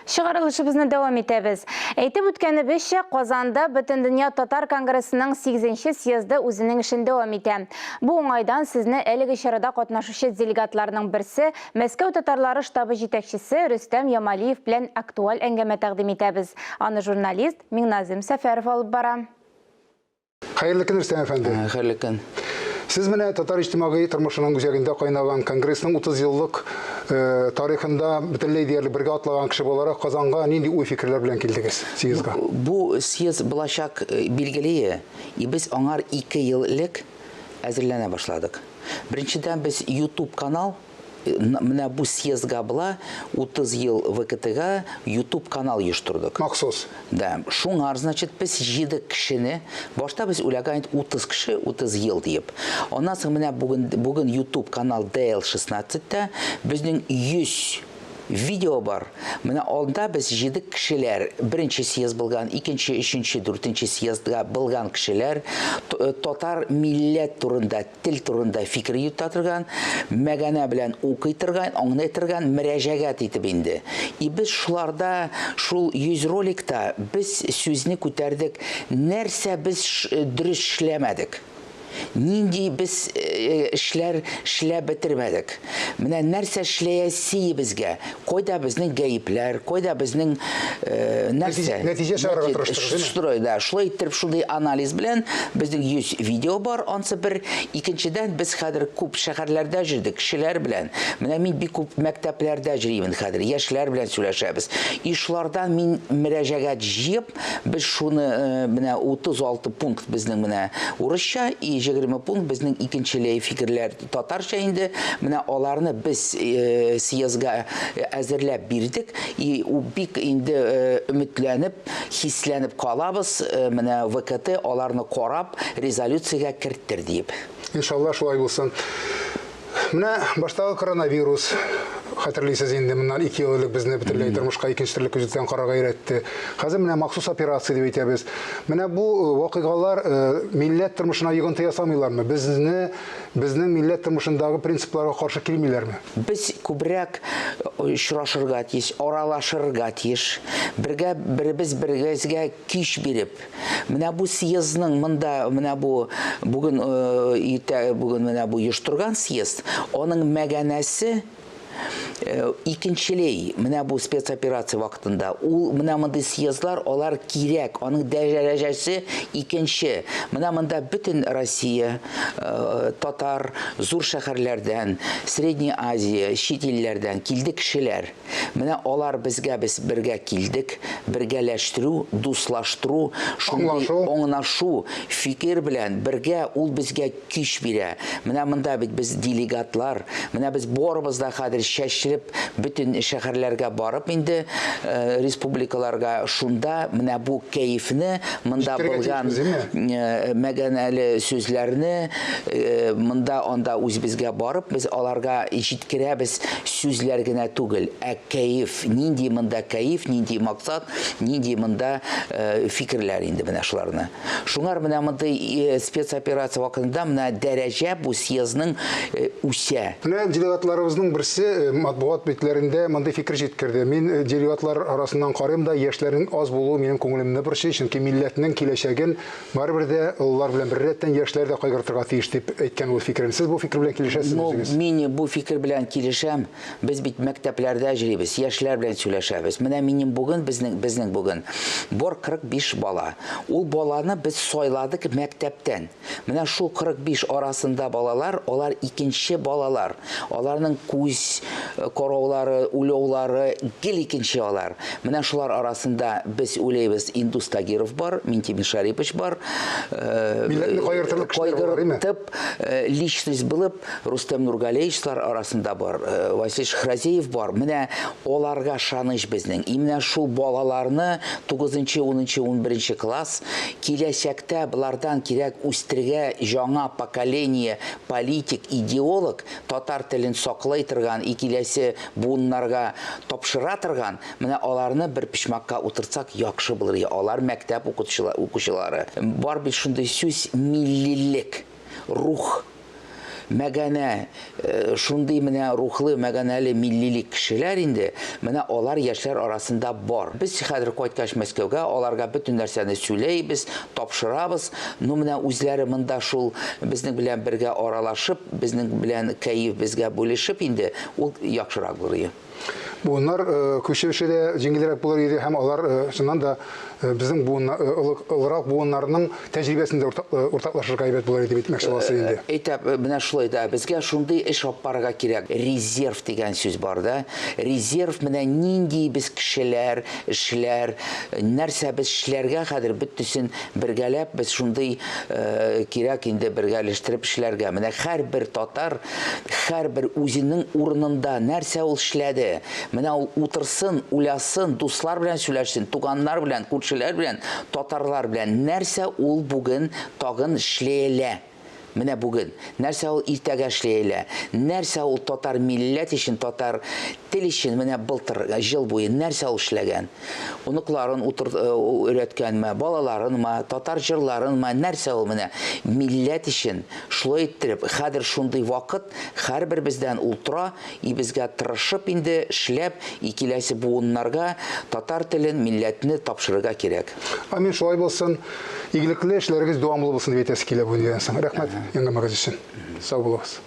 Чыгарылышыбызны дәвам итәбез. Әйтеп үткәнебезчә, Казанда Бөтендөнья татар конгрессының 8 съезды үзенең эшен дәвам итә. Бу уңайдан сезне әлеге чарада катнашучы делегатларның берсе, Мәскәү татарлары штабы җитәкчесе Рөстәм Ямалиев белән актуаль әңгәмә тәкъдим итәбез. Аны журналист Миңназыйм Сәфәров алып бара. Хәерле көн, Рөстәм әфәнде. Хәерле көн. Сез менә татар иҗтимагый тормышының үзәгендә кайнаган конгрессның 30 еллык э, тарихында бөтенләй диярлек бергә атлаган кеше буларак Казанга нинди уй-фикерләр белән килдегез съездга? Бу съезд булачак э, билгеле, и без аңар 2 ел элек әзерләнә башладык. Беренчедән без YouTube канал Менә бу съездга була 30 ел ВКТга YouTube канал оештырдык. Махсус. Да. Шуңар, значит, без җыйдык кешене. Башта без уйлаган идек 30 кеше, 30 ел диеп. Аннан соң менә бүген бүген YouTube канал DL16-та безнең 100 видео бар. Менә анда без җыйдык кешеләр. Беренче съезд булган, икенче, өченче, дүртенче съездга булган кешеләр татар милләт турында тел турында фикер йөртә торган, мәганә белән укый торган, аңлый торган мөрәҗәгать итеп инде. И без шуларда, шул 100 роликта без сүзне күтәрдек, нәрсә без дөрес эшләмәдек. Нинди без эшләр эшләп бетермәдек. Менә нәрсә эшләясе безгә, кайда безнең гаепләр, кайда безнең нәрсә. Нәтиҗә чыгарырга тырыштыгыз, Шулай, да, шулай иттереп, шундый анализ белән безнең 100 видео бар, ансы бер. Икенчедән, без хәзер күп шәһәрләрдә йөрдек, кешеләр белән. Менә мин бик күп мәктәпләрдә йөримен хәзер, яшьләр белән сөйләшәбез. И шулардан мин мөрәҗәгать җыеп, без шуны менә 36 пункт безнең менә урысча и 20 пункт безнең икенчеләй фикерләр татарча инде. Менә аларны без съездга әзерләп бирдек. И бик инде өметләнеп, хисләнеп калабыз, менә ВКТ аларны карап, резолюциягә керттер диеп. Иншалла, шулай булсын. Менә баштагы коронавирус, хәтерлисез инде, моннан 2 ел элек безне бөтенләй тормышка икенче төрле күзлектән карарга өйрәтте. Хәзер менә махсус операция дип әйтәбез. Менә бу вакыйгалар милләт тормышына йогынты ясамыйлармы? Безне, безнең милләт тормышындагы принципларга каршы килмиләрме? Без күбрәк очрашырга тиеш, аралашырга тиеш, бергә беребез беребезгә көч биреп. Менә бу съездның монда, менә бу бүген иртә бүген менә бу оештырган съезд, аның мәгәнәсе икенчеләй, менә бу спецоперация вакытында ул менә мондый съездлар алар кирәк, аның дәрәҗәсе икенче. Менә монда бөтен Россия, татар, зур шәһәрләрдән, Средняя Азия, чит илләрдән килде кешеләр. Менә алар безгә без бергә килдек, бергәләштерү, дуслаштыру, шундый аңлашу, фикер белән бергә ул безгә көч бирә. Менә монда бит без делегатлар, менә без барыбыз да хәзер чәчелеп бөтен шәһәрләргә барып инде республикаларга шунда менә бу кәефне, монда булган мәгәнәле сүзләрне монда анда үзебезгә барып без аларга җиткерәбез сүзләр генә түгел, ә кәеф, нинди монда кәеф, нинди максат, нинди монда фикерләр инде менә шуларны. Шуңар менә мондый спецоперация вакытында менә дәрәҗә бу съездның үсә. Менә делегатларыбызның берсе матбугат битләрендә мондый фикер җиткерде. Мин делегатлар арасыннан карыйм да, яшьләрнең аз булуы минем күңелемне борчый, чөнки милләтнең киләчәген барыбер дә олылар белән беррәттән яшьләр дә кайгыртырга тиеш, дип әйткән ул фикерен. Сез бу фикер белән килешәсезме Ну, үзегез? мин бу фикер белән килешәм. Без бит мәктәпләрдә йөрибез, яшьләр белән сөйләшәбез. Менә минем бүген, безнең, безнең бүген бар 45 бала. Ул баланы без сайладык мәктәптән. Менә шул 45 арасында балалар, алар икенче балалар. Аларның күз э, караулары, уйлаулары гел икенче алар. Менә шулар арасында без уйлыйбыз, Индус Тагиров бар, Минтимер Шарипович бар. Э, Милләтне кайгыртырлык кешеләр бар, әйме? Кайгыртып, э, личность булып, Рустем Нургалеевичлар арасында бар, Василий Шахразеев бар. Менә аларга ышаныч безнең. И менә шул балаларны 9, 10, 11 класс киләчәктә болардан кирәк үстерергә яңа поколение политик, идеолог, татар телен саклый торган и киләсе буыннарга тапшыра торган, менә аларны бер почмакка утыртсак яхшы булыр. Алар мәктәп укучылары. Бар бит шундый сүз миллилек, рух. мәгәнә, шундый менә рухлы, мәгәнәле миллилек кешеләр инде, менә алар яшьләр арасында бар. Без хәзер кайткач Мәскәүгә, аларга бөтен нәрсәне сөйләйбез, тапшырабыз. Ну менә үзләре монда шул безнең белән бергә аралашып, безнең белән кәеф безгә бүлешеп инде, ул яхшырак булыр иде. Буыннар күчеше дә җиңелрәк булыр иде һәм алар чыннан да безнең буын олырак буыннарның тәҗрибәсен дә уртаклашырга әйбәт булыр иде дип әйтмәкче буласыз инде. Әйтә, менә шулай да, безгә шундый эш алып барырга кирәк. Резерв дигән сүз бар да. Резерв менә нинди без кешеләр, эшләр, нәрсә без эшләргә хәзер бөтенесен бергәләп без шундый кирәк инде бергәләштереп эшләргә. Менә һәрбер татар Һәрбер үзенең урынында нәрсә ул эшләде? Менә ул утырсын, уйласын, дуслар белән сөйләшсен, туганнар белән, күршеләр белән, татарлар белән. Нәрсә ул бүген тагын эшләялә? Менә бүген. Нәрсә ул иртәгә эшләялә? Нәрсә ул татар милләт өчен, татар тел өчен менә былтыр җыл буе нәрсә ул эшләгән? Оныкларын утыр, өйрәткәнме, балаларынмы, татар җырларынмы, нәрсә ул менә милләт өчен? Шулай иттереп, хәзер шундый вакыт, һәрберебездән ул тора, и безгә тырышып инде, эшләп, и киләсе буыннарга татар телен, милләтне тапшырырга кирәк. Амин, шулай булсын. Игелекле эшләрегез дәвамлы булсын дип әйтәсе килә бу дөньядан соң. Рәхмәт әңгәмәгез өчен. Сау булыгыз.